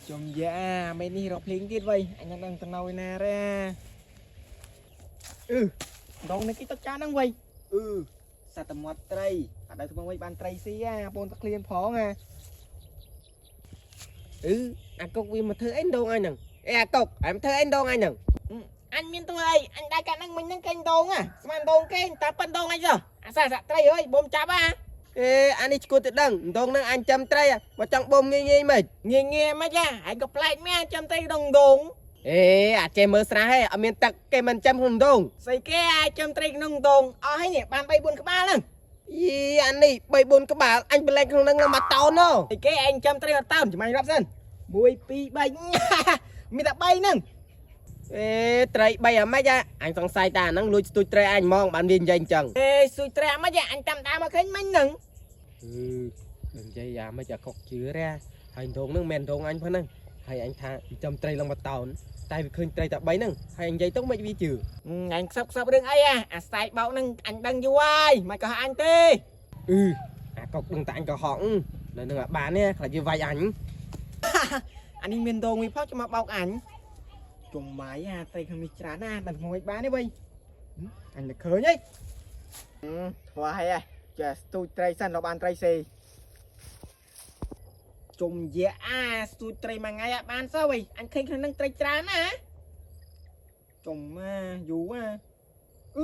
ចំយ៉ាមេនេះរកភ្លៀងទៀតវៃអញអត់ដឹងទៅនៅឯណាទេអឺដងនេះគេទឹកចានហ្នឹងវៃអឺសត្វតមាត់ត្រីអត់ដឹងធ្វើម៉េចបានត្រីស៊ីអាបងតក្លៀនផងអា អឺអាកុកវាមកធ្វើអីដងអញហ្នឹងអេអាកុកអញធ្វើអីដងអញហ្នឹង អញមានធ្វើអីអញដែរកាត់ហ្នឹងមិញហ្នឹងកេងដងអាស្មានដងគេតែប៉ិនដងអញចុះអាសាសាក់ត្រីអើយបំចាប់អា អេអានេះឈួតទៅដឹងដងហ្នឹងអញចាំត្រីមកចង់បូមងាយងាយមិន ងាយងាយមិនអាឯងក៏ប្លែកមែនចាំត្រីដងដង អេអាចេះមើលស្រះហេអត់មានទឹកគេមិនចាំក្នុងដង ស្អីគេអាចចាំត្រីក្នុងដងអស់ហើយនេះបាន3 4ក្បាលហ្នឹង យីអានេះ3 4ក្បាលអញប្រឡែងក្នុងហ្នឹងឡើងមកតោនហ៎ ស្អីគេឯងចាំត្រីអត់តោនចាំអញរាប់សិន1 2 3មានតែ3ហ្នឹង អេត្រី3អាម៉េចអញសង្ស័យតាអាហ្នឹងលួចស្ទូចត្រីអញហ្មងបានវានិយាយអញ្ចឹង អេស៊ូត្រីអាម៉េចអញតាមតាមមកឃើញមិញហ្នឹង អឺនិយាយអាម៉េចអាកុកជឿរ៉ាហើយដងហ្នឹងមិនមែនដងអញផងហ្នឹងហើយអញថាចាំត្រីឡើងមកតោនតែវាឃើញត្រីតែ3ហ្នឹងហើយអញនិយាយទៅមិនវាជឿ អញខ្សឹបខ្សឹបរឿងអីអាសាយបោកហ្នឹងអញដឹងយូរហើយមិនក៏អញទេ អឺអាកុកដឹងតែអញកុហកនៅនឹងអាបាននេះខ្លាចវាវាយអញ អានេះមានដងវាផងចាំមកបោកអញជុំម៉ាយអាត្រីក្នុងនេះច្រើនណាស់ដល់មួយបានទេវៃអញនឹកឃើញហីធ្វើហើយចេះស្ទូចត្រីសិនដល់បានត្រីសេជុំយ៉ាអាស្ទូចត្រីមួយថ្ងៃអត់បានសោះវៃអញឃើញក្នុងនឹងត្រីច្រើនណាស់ជុំអាយូរអាអឺ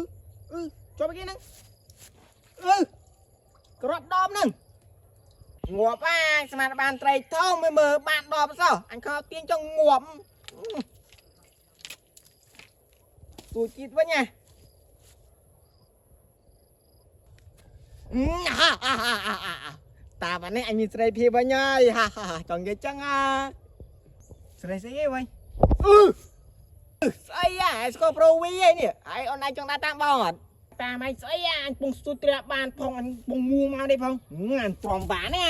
អឺជាប់គេហ្នឹងអឺក្របដបហ្នឹង ងាប់អាស្មានបានត្រីធំមើលមើលបានដបសោះអញខោទៀងចង់ងាប់ទូជាតិវិញណាតាបានេះអញមានស្រីភាពវិញហើយហាហាចង់និយាយចឹងអាស្រីស្អីឯងវិញអឺស្អីអាស្គាល់ប្រូវីឯនេះហើយអូនឯងចង់ដើរតាមបងអត់តាមឯងស្អីអាអញពងស្ទូចត្រាបានផងអញពងមួមកនេះផងអញទ្រាំបានណា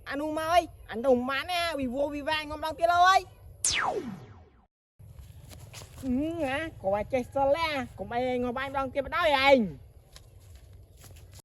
អានោះមកអីអានោះម៉ានណាវីវវីវ៉ាងំដល់ទៀតហើយអាក៏ចេះសិលឡាកុំអីងំបាញ់ម្ដងទៀតបណ្ដោយឯង